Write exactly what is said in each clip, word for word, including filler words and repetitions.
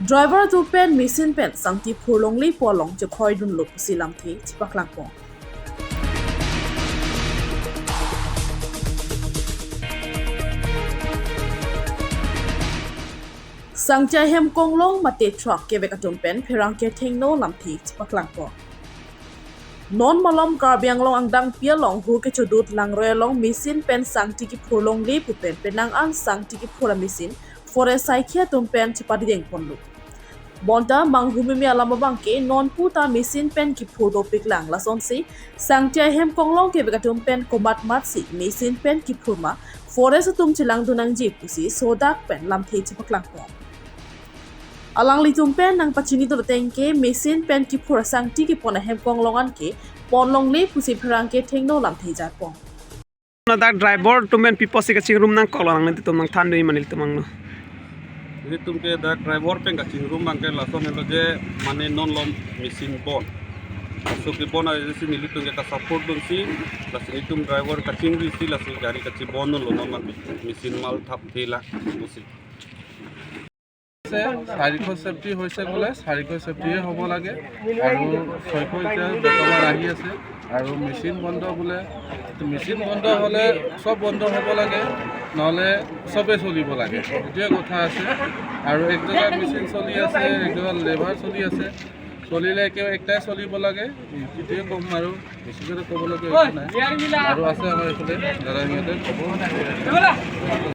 Driver atum pen machine pen sangti phurlongle pu along chekhoidunlo pusi lamthe chepaklangpon. Sangti ahem konglong mate truck kevek atum pen pherangke thengno lamthe chepaklangpon. Non malom Karbi Anglong angdengpi along hu kechodut langroi along machine pen sangti kiphurlongle pu pen penang an sangti kiphur amachine forest saikhi atum pen chepadengponlo. Bonta manghumeme alam abangke nonpu ta machine pen kiphur dopiklang, lasonsi sangti ahem konglong kevek atum pen komatmatsi machine pen kiphur ma forest atum chelangdun nangji pusi sodak pen lamthe chepaklangpon. Alanglitum pen nangpachinidun atengke machine pen kiphur asangti kipon ahem konglong anke ponlongle pusi pherangke thengno lamthe jarpon. Na dak driver atum pen pi apotsi kachingrum nangkoklo, nanglitum nangthandunji ma nelitum angno? Nelitum ke dak driver pen kachingrum abangke lason helo je mane non malom machine bon. Laso kebon ajoksi nelitum ke ka-support dunsi, lasi nelitum driver kachingrisi lasi gari kachebonlo non ma-, machine mal thapthela pusi. চাৰিশ ছেফটি হৈছে বোলে, চাৰিশ ছেফটিয়ে হ'ব লাগে আৰু ছয়শ এতিয়া বৰ্তমান আহি আছে। আৰু মেচিন বন্ধ বোলে, মেচিন বন্ধ হ'লে চব বন্ধ হ'ব লাগে, নহ'লে চবেই চলিব লাগে, এইটোৱে কথা আছে। আৰু এক জেগাত মেচিন চলি আছে, এক জেগাত লেবাৰ চলি আছে, চলিলে একে একটাই চলিব লাগে, এইটোৱে ক'ম আৰু বেছিকৈ ক'বলগীয়া একো নাই। আৰু আছে আমাৰ এইফালে দাদা, সিহঁতে ক'ব।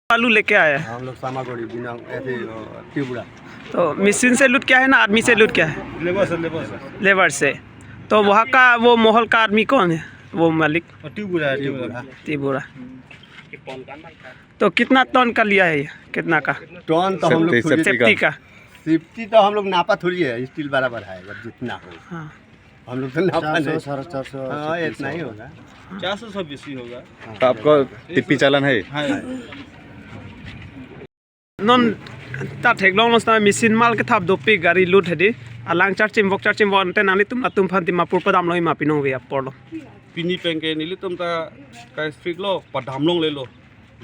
आलू लेके आया है। हम लोग सामागुड़ी, बिना, ऐसे, अ, त्रिपुरा। तो मशीन से लूट किया है ना आदमी से लूट किया है? लेबर से, लेबर से। लेबर से। तो वहाँ का वो महल का आदमी कौन है, वो मालिक? अ, त्रिपुरा है, त्रिपुरा। त्रिपुरा। त्रिपुरा। तो कितना टन का लिया है ये? कितना का? टन तो हम लोग सेफ्टी, खुद ही सेफ्टी का। सेफ्टी तो हम लोग नापा थोड़ी है, स्टील बराबर है, बस जितना हो। हाँ। हम लोग तो नापा चार सौ, नहीं। साढ़े चार सौ, हाँ, छत्तीस इतना ही होगा। चार सौ से बेसी होगा। तो आपको टीपी चालान है? हाँ। Non ta theklonglo seta machine mal kethap dopik gari load hedi. Alang charchim vok charchim vok ante nanglitum latum aphan Dimapur padamlo ma pinong ve aporlo. Pini penke nelitum ta kai strict lo padamlonglelo.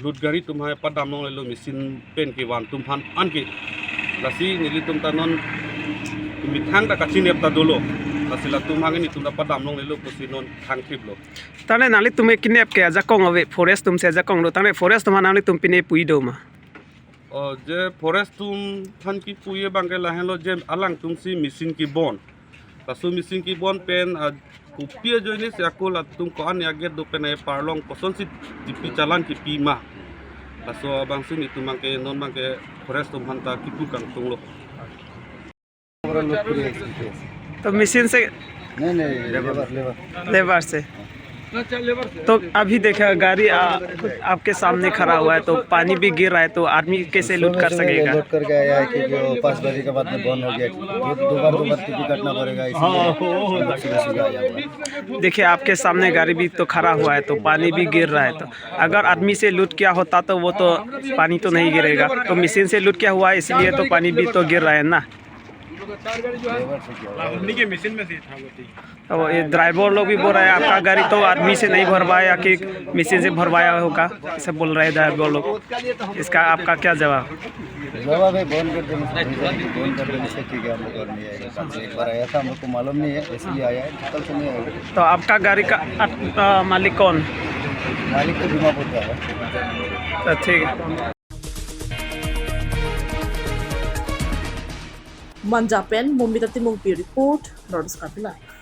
Load gari atum hai padamlonglelo machine pen kevan atum aphan anke. Lasi nelitum ta non methang ta kachinep ta dolo. Lasi latum aphan nelitum ta padamlonglelo pusi non thangthiplo. Tangte nanglitum ke kinep ke ajakong ave, forest atum si ajakong do. Tangte forest atum aphan nanglitum pine pu-i do ma? O, je forest atum aphan kipu-i abangke lahenlo je alangtum si machine kebon. Laso machine kebon pen, ah, kopi ajoine si ako latum ko-an aget do pen ai parlong kosonsi TP challan kipi ma. Laso abangsi nelitum abangke non abangke forest atum aphan ta kipu kangtunglo. पूरा लोड पूरी एक्सीडेंट। तो मशीन से? नहीं, नहीं, labour, labour. Labour से। तो अभी देखा गाड़ी, आ, आपके सामने खड़ा हुआ है, तो पानी भी गिर रहा है, तो आदमी कैसे लोड कर सकेगा? लोड करके आया है, क्योंकि वो पाँच बजे के बाद में बंद हो गया। दो, दो बार, दो बार टीपी काटना पड़ेगा, इसलिए हम लोग सुबह, सुबह आया हुआ है। देखिए, आपके सामने गाड़ी भी तो खड़ा हुआ है, तो पानी भी गिर रहा है, तो अगर आदमी से लोड किया होता, तो वो तो पानी तो नहीं गिरेगा, तो मशीन से लोड किया हुआ है, इसलिए तो पानी भी तो गिर रहा है ना। लेबर से किया हुआ है। उन्हीं के मशीन में से था वो, ठीक। अब ये ड्राइवर लोग भी बोल रहा है, आपका गाड़ी तो आदमी से नहीं भरवाया कि मशीन से भरवाया होगा, ऐसे बोल रहे हैं ड्राइवर लोग। इसका आपका क्या जवाब? जवाब है, बंद कर देने से, बंद कर देने से ठीक है, हम लोग और नहीं आएगा। कल से एक बार आया था, हम लोग को मालूम नहीं है, इसलिए आया है, कल से नहीं आएगा। तो आपका गाड़ी का, अ, मालिक कौन? मालिक तो दीमापुर का है। तो ठीक है। Manja pen Momita Timungpi report, North East Karbi Live.